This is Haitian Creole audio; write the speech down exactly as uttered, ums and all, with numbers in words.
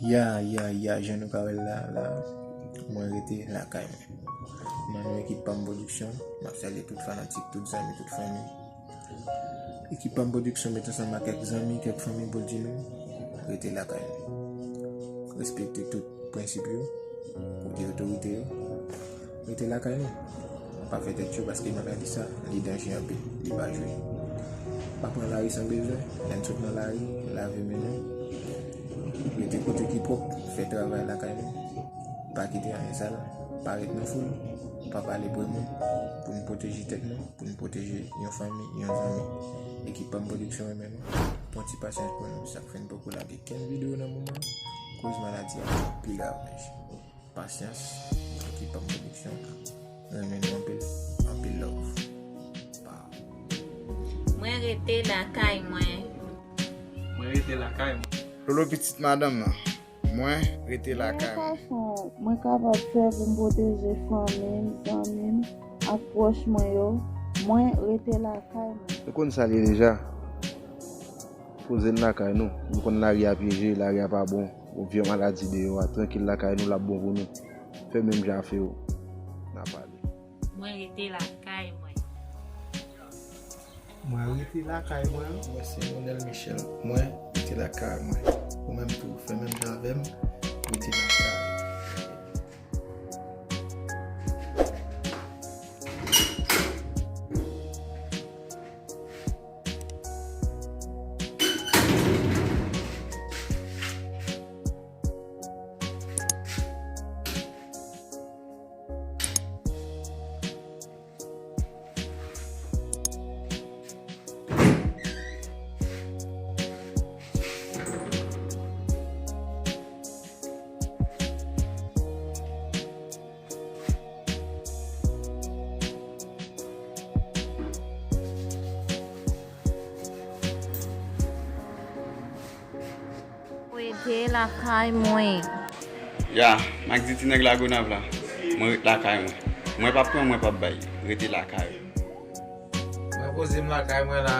Ya, ya, ya, jan nou ka wè l la, la, mwen rete lakay mwen. Nan non ekip Pam Production, m ap salye tout fanatik, tout zanmi, tout fanmi. Ekip Pam Production met ansanm ak kèk zanmi, kèk fanmi pou l di nou, rete lakay nou. Respekte tout prensip yo, koute otorite yo. Rete lakay nou. Pa fè tèt cho paske maladi sa, li danje anpil, li pa jwe. Pa pran lari san bezwen, lè n sot nan lari, lave men nou. Rete kote ki pwòp, fè travay lakay nou. Pa kite anyen sal, pa ret nan foul, pa pale pre moun, pou n pwoteje tèt nou, pou n pwoteje yon fanmi, yon zanmi. Ekip Pam Production renmen nou. Pran ti pasyans pou nou, sa k fè n poko lage kenn videyo nan moman, koz maladi a pi grav menm. Pasyans, ekip Pam Production renmen nou anpil, anpil love. Pow. Mwen rete lakay mwen. Mwen rete lakay mwen. Lolo pitit madanm nan. Mwen rete lakay mwen. Ki fason mwen kapab fè pou m pwoteje fanmi m, zanmi m ak pwòch mwen yo? Mwen rete lakay mwen. Nou konn sa l ye deja. Poze n lakay nou. Nou konn lari a pyeje, lari a pa bon. Yon vye maladi deyò a. Trankil lakay nou, l ap bon pou nou. Fè menm jan a fè yo. N a pale. Mwen rete lakay mwen. Mwen rete lakay mwen. Mwen se Monel Michel. Mwen rete lakay mwen. Ou menm tou, fè menm jan avè m. Rete lakay. Rete lakay mwen. Ya, m ak di ti nèg Lagonav la, mwen ret lakay mwen. Mwen p ap pran, mwen p ap bay. Rete lakay ou. Mwen poze m lakay mwen la,